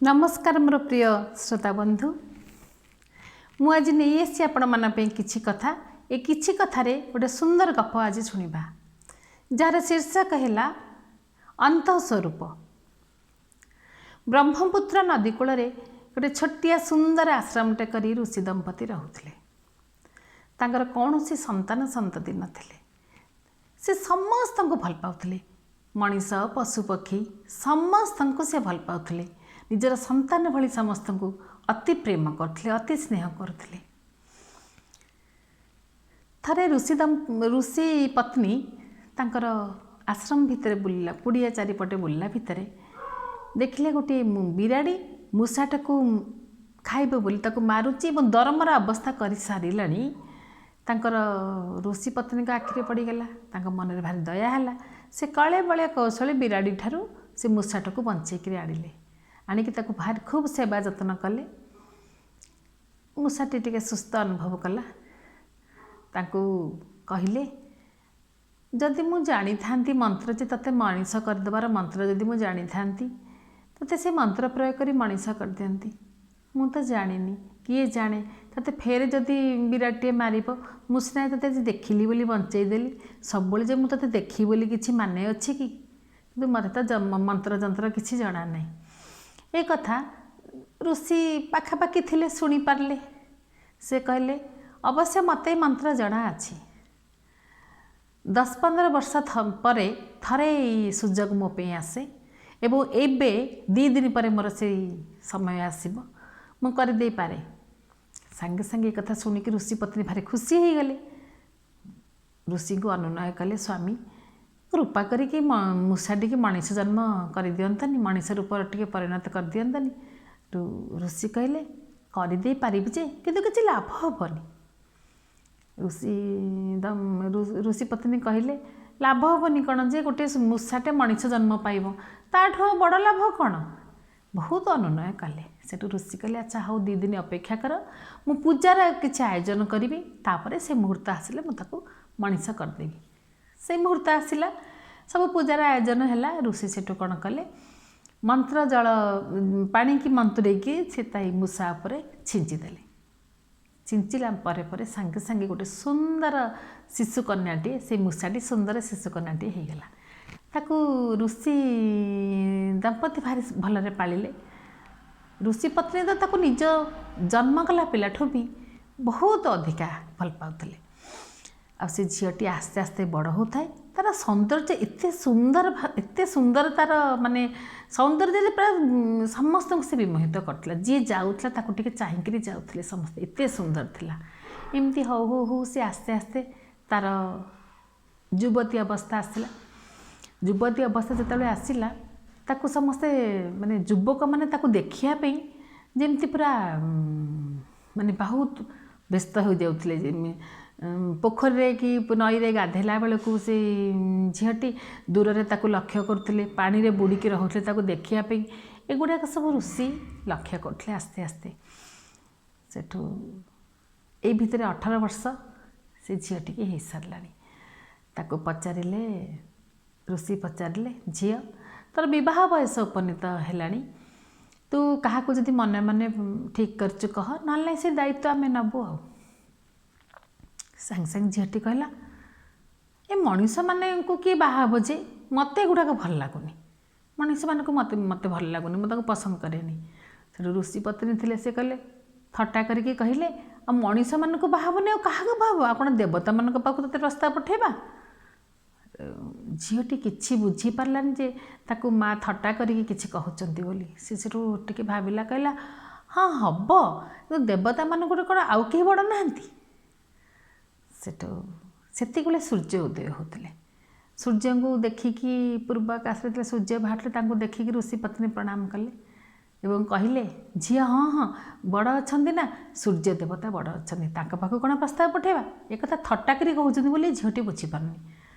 ନମସ୍କାର ମୋର ପ୍ରିୟ ଶ୍ରୋତା ବନ୍ଧୁ, ମୁଁ ଆଜି ନେଇ ଆସିଛି ଆପଣମାନଙ୍କ ପାଇଁ କିଛି କଥା। ଏ କିଛି କଥାରେ ଗୋଟେ ସୁନ୍ଦର ଗପ ଆଜି ଶୁଣିବା, ଯାହାର ଶୀର୍ଷକ ହେଲା ଅନ୍ତଃସ୍ୱରୂପ। ବ୍ରହ୍ମପୁତ୍ର ନଦୀ କୂଳରେ ଗୋଟେ ଛୋଟିଆ ସୁନ୍ଦର ଆଶ୍ରମଟେ କରି ଋଷି ଦମ୍ପତି ରହୁଥିଲେ। ତାଙ୍କର କୌଣସି ସନ୍ତାନ ସନ୍ତତି ନଥିଲେ। ସେ ସମସ୍ତଙ୍କୁ ଭଲ ପାଉଥିଲେ, ମଣିଷ, ପଶୁପକ୍ଷୀ ସମସ୍ତଙ୍କୁ ସେ ଭଲ ପାଉଥିଲେ। ନିଜର ସନ୍ତାନ ଭଳି ସମସ୍ତଙ୍କୁ ଅତି ପ୍ରେମ କରୁଥିଲେ, ଅତି ସ୍ନେହ କରୁଥିଲେ। ଥରେ ଋଷି ପତ୍ନୀ ତାଙ୍କର ଆଶ୍ରମ ଭିତରେ ବୁଲିଲା, କୁଡ଼ିଆ ଚାରିପଟେ ବୁଲିଲା ଭିତରେ ଦେଖିଲେ ଗୋଟିଏ ବିରାଡ଼ି ମୂଷାଟାକୁ ଖାଇବ ବୋଲି ତାକୁ ମାରୁଛି ଏବଂ ଦରମରା ଅବସ୍ଥା କରିସାରିଲାଣି। ତାଙ୍କର ଋଷି ପତ୍ନୀଙ୍କ ଆଖିରେ ପଡ଼ିଗଲା। ତାଙ୍କ ମନରେ ଭାରି ଦୟା ହେଲା। ସେ କଳେ ବଳେ କୌଶଳେ ବିରାଡ଼ି ଠାରୁ ସେ ମୂଷାଟାକୁ ବଞ୍ଚେଇକିରି ଆଣିଲେ। ଆଣିକି ତାକୁ ଭାରି ଖୁବ୍ ସେବା ଯତ୍ନ କଲେ। ମୂଷାଟି ଟିକେ ସୁସ୍ଥ ଅନୁଭବ କଲା। ତାଙ୍କୁ କହିଲେ, ଯଦି ମୁଁ ଜାଣିଥାନ୍ତି ମନ୍ତ୍ର ଯେ ତୋତେ ମଣିଷ କରିଦେବାର ମନ୍ତ୍ର, ଯଦି ମୁଁ ଜାଣିଥାନ୍ତି ତୋତେ ସେ ମନ୍ତ୍ର ପ୍ରୟୋଗ କରି ମଣିଷ କରିଦିଅନ୍ତି। ମୁଁ ତ ଜାଣିନି, କିଏ ଜାଣେ ତୋତେ ଫେରେ ଯଦି ବିରାଟିଏ ମାରିବ, ମୁଁ ସିନା ତୋତେ ଆଜି ଦେଖିଲି ବୋଲି ବଞ୍ଚେଇଦେଲି, ସବୁବେଳେ ଯେ ମୁଁ ତୋତେ ଦେଖିବି ବୋଲି କିଛି ମାନେ ଅଛି କି? କିନ୍ତୁ ମୋତେ ତ ମନ୍ତ୍ର ଯନ୍ତ୍ର କିଛି ଜଣା ନାହିଁ। ଏ କଥା ଋଷି ପାଖାପାଖି ଥିଲେ, ଶୁଣିପାରିଲେ। ସେ କହିଲେ, ଅବଶ୍ୟ ମୋତେ ମନ୍ତ୍ର ଜଣା ଅଛି। 10-15 ବର୍ଷ ପରେ ଥରେ ଏଇ ସୁଯୋଗ ମୋ ପାଇଁ ଆସେ ଏବଂ ଏବେ 2 ଦିନ ପରେ ମୋର ସେଇ ସମୟ ଆସିବ, ମୁଁ କରିଦେଇପାରେ। ସାଙ୍ଗେ ସାଙ୍ଗେ ଏ କଥା ଶୁଣିକି ଋଷି ପତ୍ନୀ ଭାରି ଖୁସି ହେଇଗଲେ। ଋଷିଙ୍କୁ ଅନୁନୟ କଲେ, ସ୍ୱାମୀ କୃପା କରିକି ମୂଷାଟିକି ମଣିଷ ଜନ୍ମ କରିଦିଅନ୍ତନି, ମଣିଷ ରୂପରେ ଟିକେ ପରିଣତ କରିଦିଅନ୍ତନି। ଋଷି କହିଲେ, କରିଦେଇ ପାରିବି ଯେ, କିନ୍ତୁ କିଛି ଲାଭ ହେବନି। ଋଷି ପତ୍ନୀ କହିଲେ, ଲାଭ ହେବନି କ'ଣ ଯେ, ଗୋଟେ ମୂଷାଟେ ମଣିଷ ଜନ୍ମ ପାଇବ, ତାଠୁ ବଡ଼ ଲାଭ କ'ଣ? ବହୁତ ଅନୁନୟ କଲେ। ସେଠୁ ଋଷି କହିଲେ, ଆଚ୍ଛା ହଉ, 2 ଦିନ ଅପେକ୍ଷା କର, ମୁଁ ପୂଜାର କିଛି ଆୟୋଜନ କରିବି, ତାପରେ ସେ ମୁହୂର୍ତ୍ତ ଆସିଲେ ମୁଁ ତାକୁ ମଣିଷ କରିଦେବି। ସେ ମୁହୂର୍ତ୍ତ ଆସିଲା, ସବୁ ପୂଜାର ଆୟୋଜନ ହେଲା। ଋଷି ସେଠୁ କ'ଣ କଲେ, ମନ୍ତ୍ର ଜଳ ପାଣିକି ମନ୍ତୁରେଇକି ସେ ତା ମୂଷା ଉପରେ ଛିଞ୍ଚିଦେଲେ। ଛିଞ୍ଚିଲା ପରେ ପରେ ସାଙ୍ଗେ ସାଙ୍ଗେ ଗୋଟେ ସୁନ୍ଦର ଶିଶୁ କନ୍ୟାଟିଏ, ସେ ମୂଷାଟି ସୁନ୍ଦର ଶିଶୁ କନ୍ୟାଟିଏ ହେଇଗଲା। ତାକୁ ଋଷି ଦମ୍ପତି ଭାରି ଭଲରେ ପାଳିଲେ। ଋଷି ପତ୍ନୀ ତ ତାକୁ ନିଜ ଜନ୍ମ କଲା ପିଲାଠୁ ବି ବହୁତ ଅଧିକା ଭଲ ପାଉଥିଲେ। ଆଉ ସେ ଝିଅଟି ଆସ୍ତେ ଆସ୍ତେ ବଡ଼ ହେଉଥାଏ। ତା'ର ସୌନ୍ଦର୍ଯ୍ୟ ଏତେ ସୁନ୍ଦର, ଏତେ ସୁନ୍ଦର, ତା'ର ମାନେ ସୌନ୍ଦର୍ଯ୍ୟରେ ପୁରା ସମସ୍ତଙ୍କୁ ସେ ବିମୋହିତ କରୁଥିଲା। ଯିଏ ଯାଉଥିଲା ତାକୁ ଟିକେ ଚାହିଁକିରି ଯାଉଥିଲେ ସମସ୍ତେ, ଏତେ ସୁନ୍ଦର ଥିଲା। ଏମିତି ହଉ ହଉ ହଉ ସେ ଆସ୍ତେ ଆସ୍ତେ ତା'ର ଯୁବତୀ ଅବସ୍ଥା ଆସିଲା। ଯୁବତୀ ଅବସ୍ଥା ଯେତେବେଳେ ଆସିଲା, ତାକୁ ସମସ୍ତେ ମାନେ ଯୁବକମାନେ ତାକୁ ଦେଖିବା ପାଇଁ ଯେମିତି ପୁରା ମାନେ ବହୁତ ବ୍ୟସ୍ତ ହୋଇଯାଉଥିଲେ। ପୋଖରୀରେ କି ନଈରେ ଗାଧୋଇଲା ବେଳକୁ ସେ ଝିଅଟି ଦୂରରେ ତାକୁ ଲକ୍ଷ୍ୟ କରୁଥିଲେ, ପାଣିରେ ବୁଡ଼ିକି ରହୁଥିଲେ ତାକୁ ଦେଖିବା ପାଇଁ। ଏଗୁଡ଼ାକ ସବୁ ଋଷି ଲକ୍ଷ୍ୟ କରୁଥିଲେ ଆସ୍ତେ ଆସ୍ତେ। ସେଠୁ ଏଇ ଭିତରେ 18 ବର୍ଷ ସେ ଝିଅଟିକି ହେଇସାରିଲାଣି। ତାକୁ ପଚାରିଲେ, ଋଷି ପଚାରିଲେ, ଝିଅ ତୋର ବିବାହ ବୟସ ଉପନୀତ ହେଲାଣି, ତୁ କାହାକୁ ଯଦି ମନେ ମନେ ଠିକ୍ କରିଛୁ କହ, ନହେଲେ ନାହିଁ ସେ ଦାୟିତ୍ୱ ଆମେ ନେବୁ। ଆଉ ସାଙ୍ଗେ ସାଙ୍ଗେ ଝିଅଟି କହିଲା, ଏ ମଣିଷମାନଙ୍କୁ କିଏ ବାହା ହେବ ଯେ, ମୋତେ ଏଗୁଡ଼ାକ ଭଲ ଲାଗୁନି, ମଣିଷମାନଙ୍କୁ ମୋତେ ଭଲ ଲାଗୁନି, ମୁଁ ତାକୁ ପସନ୍ଦ କରେନି। ସେଠୁ ଋଷି ପତ୍ନୀ ଥିଲେ, ସେ କହିଲେ, ଥଟ୍ଟା କରିକି କହିଲେ, ଆଉ ମଣିଷମାନଙ୍କୁ ବାହା ହେବନି ଆଉ କାହାକୁ ବାହା ହେବ? ଆପଣ ଦେବତାମାନଙ୍କ ପାଖକୁ ତୋତେ ପ୍ରସ୍ତାବ ପଠେଇବା? ଝିଅଟି କିଛି ବୁଝିପାରିଲାନି ଯେ ତାକୁ ମା ଥଟ୍ଟା କରିକି କିଛି କହୁଛନ୍ତି ବୋଲି। ସେ ସେଠୁ ଟିକେ ଭାବିଲା, କହିଲା, ହଁ ହେବ, କିନ୍ତୁ ଦେବତାମାନଙ୍କଠୁ କ'ଣ ଆଉ କେହି ବଡ଼ ନାହାନ୍ତି? ସେଠୁ ସେତିକିବେଳେ ସୂର୍ଯ୍ୟ ଉଦୟ ହେଉଥିଲେ। ସୂର୍ଯ୍ୟଙ୍କୁ ଦେଖିକି ପୂର୍ବ ଆକାଶରେ ଯେତେବେଳେ ସୂର୍ଯ୍ୟ ବାହାରିଲେ, ତାଙ୍କୁ ଦେଖିକି ଋଷି ପତ୍ନୀ ପ୍ରଣାମ କଲେ ଏବଂ କହିଲେ, ଝିଅ ହଁ ହଁ ବଡ଼ ଅଛନ୍ତି ନା, ସୂର୍ଯ୍ୟ ଦେବତା ବଡ଼ ଅଛନ୍ତି, ତାଙ୍କ ପାଖକୁ କ'ଣ ପ୍ରସ୍ତାବ ପଠେଇବା? ଏକଥା ଥଟ୍ଟା କରି କହୁଛନ୍ତି ବୋଲି ଝିଅଟି ବୁଝିପାରୁନି।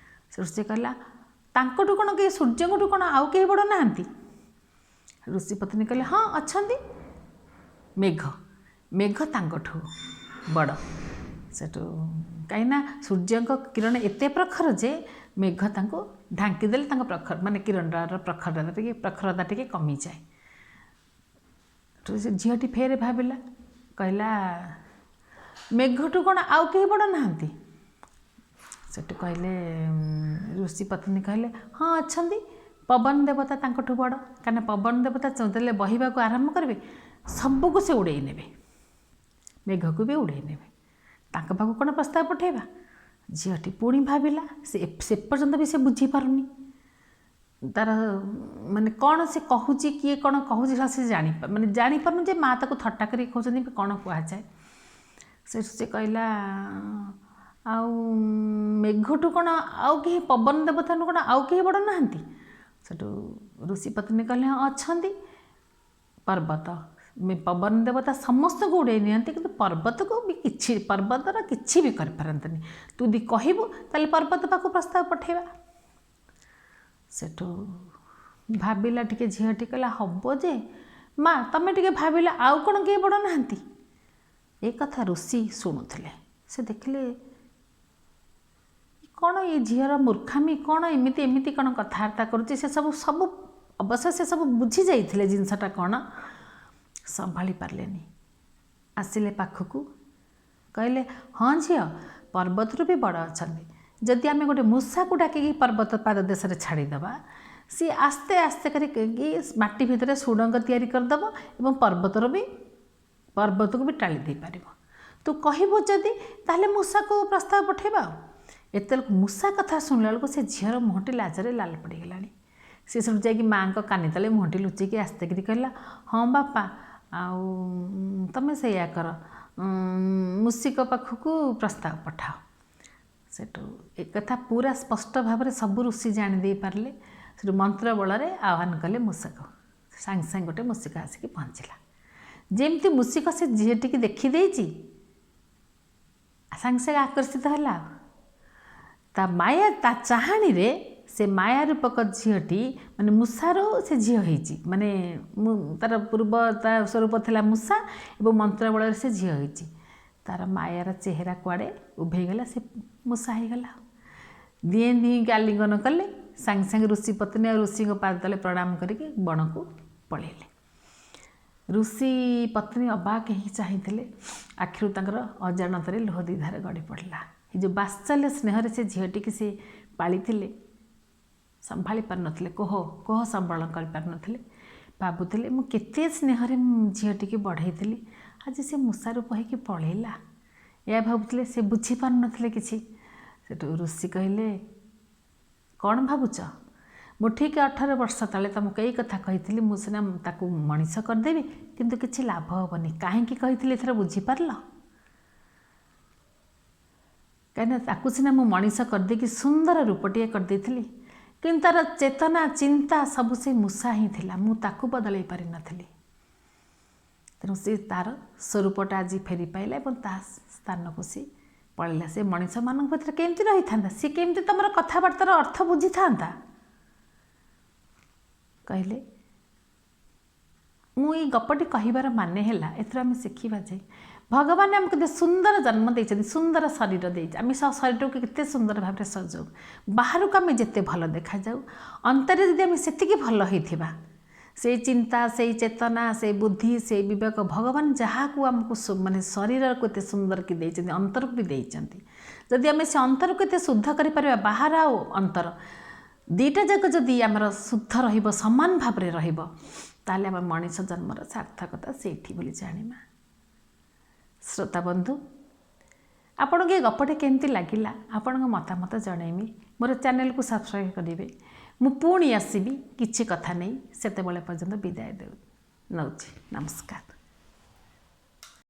ଋଷି କହିଲା, ତାଙ୍କଠୁ କ'ଣ କେହି, ସୂର୍ଯ୍ୟଙ୍କଠୁ କ'ଣ ଆଉ କେହି ବଡ଼ ନାହାନ୍ତି? ଋଷି ପତ୍ନୀ କହିଲେ, ହଁ ଅଛନ୍ତି, ମେଘ, ମେଘ ତାଙ୍କଠୁ ବଡ଼। ସେଠୁ କାହିଁକିନା ସୂର୍ଯ୍ୟଙ୍କ କିରଣ ଏତେ ପ୍ରଖର ଯେ ମେଘ ତାଙ୍କୁ ଢାଙ୍କିଦେଲେ ତାଙ୍କ ପ୍ରଖର ମାନେ କିରଣର ପ୍ରଖରତା ଟିକେ କମିଯାଏ। ସେଠୁ ସେ ଝିଅଟି ଫେରେ ଭାବିଲା, କହିଲା ମେଘଠୁ କ'ଣ ଆଉ କେହି ବଡ଼ ନାହାନ୍ତି? ସେଠୁ କହିଲେ ଋଷି ପତ୍ନୀ କହିଲେ ହଁ ଅଛନ୍ତି, ପବନ ଦେବତା ତାଙ୍କଠୁ ବଡ଼। କାରଣ ପବନ ଦେବତା ଯେତେବେଳେ ବହିବାକୁ ଆରମ୍ଭ କରିବେ ସବୁକୁ ସେ ଉଡ଼େଇ ନେବେ, ମେଘକୁ ବି ଉଡ଼େଇ ନେବେ। ତାଙ୍କ ପାଖକୁ କ'ଣ ପ୍ରସ୍ତାବ ପଠାଇବା? ଝିଅଟି ପୁଣି ଭାବିଲା, ସେ ସେ ପର୍ଯ୍ୟନ୍ତ ବି ସେ ବୁଝିପାରୁନି ତାର ମାନେ କ'ଣ ସେ କହୁଛି, କିଏ କ'ଣ କହୁଛି ସେ ଜାଣି ମାନେ ଜାଣିପାରୁନି ଯେ ମା ତାକୁ ଥଟ୍ଟା କରିକି କହୁଛନ୍ତି କ'ଣ କୁହାଯାଏ। ସେଠୁ ସେ କହିଲା ଆଉ ମେଘଠୁ କ'ଣ ଆଉ କେହି, ପବନ ଦେବତାଠୁ କ'ଣ ଆଉ କେହି ବଡ଼ ନାହାନ୍ତି? ସେଠୁ ଋଷି ପତ୍ନୀ କହିଲେ ହଁ ଅଛନ୍ତି, ପର୍ବତ। ପବନ ଦେବତା ସମସ୍ତଙ୍କୁ ଉଡ଼େଇ ନିଅନ୍ତି, କିନ୍ତୁ ପର୍ବତକୁ ବି କିଛି, ପର୍ବତର କିଛି ବି କରିପାରନ୍ତିନି। ତୁ ଯଦି କହିବୁ ତାହେଲେ ପର୍ବତ ପାଖକୁ ପ୍ରସ୍ତାବ ପଠାଇବା। ସେଠୁ ଭାବିଲା ଟିକେ ଝିଅଟି, କହିଲା ହବ ଯେ ମା, ତମେ ଟିକେ ଭାବିଲା ଆଉ କ'ଣ କିଏ ବଡ଼ ନାହାନ୍ତି? ଏ କଥା ଋଷି ଶୁଣୁଥିଲେ। ସେ ଦେଖିଲେ କ'ଣ ଏ ଝିଅର ମୂର୍ଖାମି, କ'ଣ ଏମିତି ଏମିତି କ'ଣ କଥାବାର୍ତ୍ତା କରୁଛି। ସେ ସବୁ ସବୁ ଅବଶ୍ୟ ସେ ସବୁ ବୁଝି ଯାଇଥିଲେ ଜିନିଷଟା କ'ଣ, ସମ୍ଭାଳି ପାରିଲେନି। ଆସିଲେ ପାଖକୁ, କହିଲେ ହଁ ଝିଅ, ପର୍ବତରୁ ବି ବଡ଼ ଅଛନ୍ତି। ଯଦି ଆମେ ଗୋଟେ ମୂଷାକୁ ଡାକିକି ପର୍ବତ ପାଦ ଦେଶରେ ଛାଡ଼ିଦେବା, ସିଏ ଆସ୍ତେ ଆସ୍ତେ କରିକି ମାଟି ଭିତରେ ସୁଡ଼ଙ୍ଗ ତିଆରି କରିଦେବ ଏବଂ ପର୍ବତକୁ ବି ଟାଳି ଦେଇପାରିବ। ତୁ କହିବୁ ଯଦି ତାହେଲେ ମୂଷାକୁ ପ୍ରସ୍ତାବ ପଠାଇବା। ଆଉ ଏତେବେଳକୁ ମୂଷା କଥା ଶୁଣିଲା ବେଳକୁ ସେ ଝିଅର ମୁହଁଟି ଲାଜରେ ଲାଲ ପଡ଼ିଗଲାଣି। ସେ ସେଠୁ ଯାଇକି ମାଆଙ୍କ କାନି ତଳେ ମୁହଁଟି ଲୁଚେଇକି ଆସ୍ତେ କରି କହିଲା ହଁ ବାପା, ଆଉ ତମେ ସେଇଆ କର, ମୂଷିକ ପାଖକୁ ପ୍ରସ୍ତାବ ପଠାଅ। ସେଠୁ ଏକଥା ପୁରା ସ୍ପଷ୍ଟ ଭାବରେ ସବୁ ଋଷି ଜାଣି ଦେଇପାରିଲେ। ସେଠୁ ମନ୍ତ୍ର ବଳରେ ଆହ୍ୱାନ କଲେ ମୂଷକ। ସାଙ୍ଗେ ସାଙ୍ଗେ ଗୋଟେ ମୂଷିକ ଆସିକି ପହଞ୍ଚିଲା। ଯେମିତି ମୂଷିକ ସେ ଝିଅଟିକି ଦେଖିଦେଇଛି, ସାଙ୍ଗେ ସାଙ୍ଗେ ଆକର୍ଷିତ ହେଲା। ତା ମାୟା, ତା ଚାହାଣୀରେ ସେ ମାୟା ରୂପକ ଝିଅଟି, ମାନେ ମୂଷାରୁ ସେ ଝିଅ ହେଇଛି, ମାନେ ମୁଁ ତାର ପୂର୍ବ ତା ସ୍ୱରୂପ ଥିଲା ମୂଷା ଏବଂ ମନ୍ତ୍ର ବଳରେ ସେ ଝିଅ ହେଇଛି। ତାର ମାୟାର ଚେହେରା କୁଆଡ଼େ ଉଭେଇଗଲା, ସେ ମୂଷା ହେଇଗଲା। ଦିଏଁ ଦିଏଁକି ଆଲିଙ୍ଗନ କଲେ। ସାଙ୍ଗେ ସାଙ୍ଗେ ଋଷି ପତ୍ନୀ ଆଉ ଋଷିଙ୍କ ପାଦ ତଳେ ପ୍ରଣାମ କରିକି ବଣକୁ ପଳେଇଲେ। ଋଷି ପତ୍ନୀ ଅବାକ ହେଇକି ଚାହିଁଥିଲେ, ଆଖିରୁ ତାଙ୍କର ଅଜାଣତରେ ଲୁହ ଦୁଇ ଧାର ଗଡ଼ି ପଡ଼ିଲା। ଏ ଯେଉଁ ବାତ୍ସଲ୍ୟ ସ୍ନେହରେ ସେ ଝିଅଟିକି ସେ ପାଳିଥିଲେ, ସମ୍ଭାଳି ପାରୁନଥିଲେ, କୋହ କୋହ ସମ୍ବରଣ କରିପାରୁନଥିଲେ। ଭାବୁଥିଲେ ମୁଁ କେତେ ସ୍ନେହରେ ଝିଅଟିକି ବଢ଼େଇଥିଲି, ଆଜି ସେ ମୂଷା ରୂପ ହେଇକି ପଳେଇଲା, ଏହା ଭାବୁଥିଲେ। ସେ ବୁଝିପାରୁନଥିଲେ କିଛି। ସେଠୁ ଋଷି କହିଲେ କ'ଣ ଭାବୁଛ? ମୁଁ ଠିକ୍ 18 ବର୍ଷ ତଳେ ତୁମକୁ ଏଇ କଥା କହିଥିଲି, ମୁଁ ସିନା ତାକୁ ମଣିଷ କରିଦେବି କିନ୍ତୁ କିଛି ଲାଭ ହେବନି। କାହିଁକି କହିଥିଲି ଏଥର ବୁଝିପାରିଲ? କାହିଁକିନା ତାକୁ ସିନା ମୁଁ ମଣିଷ କରିଦେଇକି ସୁନ୍ଦର ରୂପଟିଏ କରିଦେଇଥିଲି, କିନ୍ତୁ ତା'ର ଚେତନା ଚିନ୍ତା ସବୁ ସେ ମୂଷା ହିଁ ଥିଲା, ମୁଁ ତାକୁ ବଦଳାଇ ପାରିନଥିଲି। ତେଣୁ ସେ ତା'ର ସ୍ୱରୂପଟା ଆଜି ଫେରି ପାଇଲା ଏବଂ ତା ସ୍ଥାନକୁ ସେ ପଳେଇଲା। ସେ ମଣିଷମାନଙ୍କ ଭିତରେ କେମିତି ରହିଥାନ୍ତା? ସେ କେମିତି ତୁମର କଥାବାର୍ତ୍ତାର ଅର୍ଥ ବୁଝିଥାନ୍ତା? କହିଲେ ମୁଁ ଏଇ ଗପଟି କହିବାର ମାନେ ହେଲା ଏଥିରୁ ଆମେ ଶିଖିବା ଯେ ଭଗବାନ ଆମକୁ କେତେ ସୁନ୍ଦର ଜନ୍ମ ଦେଇଛନ୍ତି, ସୁନ୍ଦର ଶରୀର ଦେଇଛି। ଆମେ ଶରୀରକୁ କେତେ ସୁନ୍ଦର ଭାବରେ ସଜାଉ, ବାହାରକୁ ଆମେ ଯେତେ ଭଲ ଦେଖାଯାଉ, ଅନ୍ତରେ ଯଦି ଆମେ ସେତିକି ଭଲ ହେଇଥିବା, ସେଇ ଚିନ୍ତା, ସେଇ ଚେତନା, ସେଇ ବୁଦ୍ଧି, ସେଇ ବିବେକ, ଭଗବାନ ଯାହାକୁ ଆମକୁ ମାନେ ଶରୀରକୁ ଏତେ ସୁନ୍ଦର କି ଦେଇଛନ୍ତି, ଅନ୍ତରକୁ ବି ଦେଇଛନ୍ତି। ଯଦି ଆମେ ସେ ଅନ୍ତରକୁ ଏତେ ଶୁଦ୍ଧ କରିପାରିବା, ବାହାର ଆଉ ଅନ୍ତର ଦୁଇଟା ଯାକ ଯଦି ଆମର ଶୁଦ୍ଧ ରହିବ, ସମାନ ଭାବରେ ରହିବ, ତାହେଲେ ଆମ ମଣିଷ ଜନ୍ମର ସାର୍ଥକତା ସେଇଠି ବୋଲି ଜାଣିବା। ଶ୍ରୋତା ବନ୍ଧୁ, ଆପଣଙ୍କୁ ଏ ଗପଟି କେମିତି ଲାଗିଲା ଆପଣଙ୍କ ମତାମତ ଜଣାଇବି। ମୋର ଚ୍ୟାନେଲକୁ ସବସ୍କ୍ରାଇବ୍ କରିବେ। ମୁଁ ପୁଣି ଆସିବି କିଛି କଥା ନେଇ, ସେତେବେଳେ ପର୍ଯ୍ୟନ୍ତ ବିଦାୟ ଦେଉ ନେଉଛି। ନମସ୍କାର।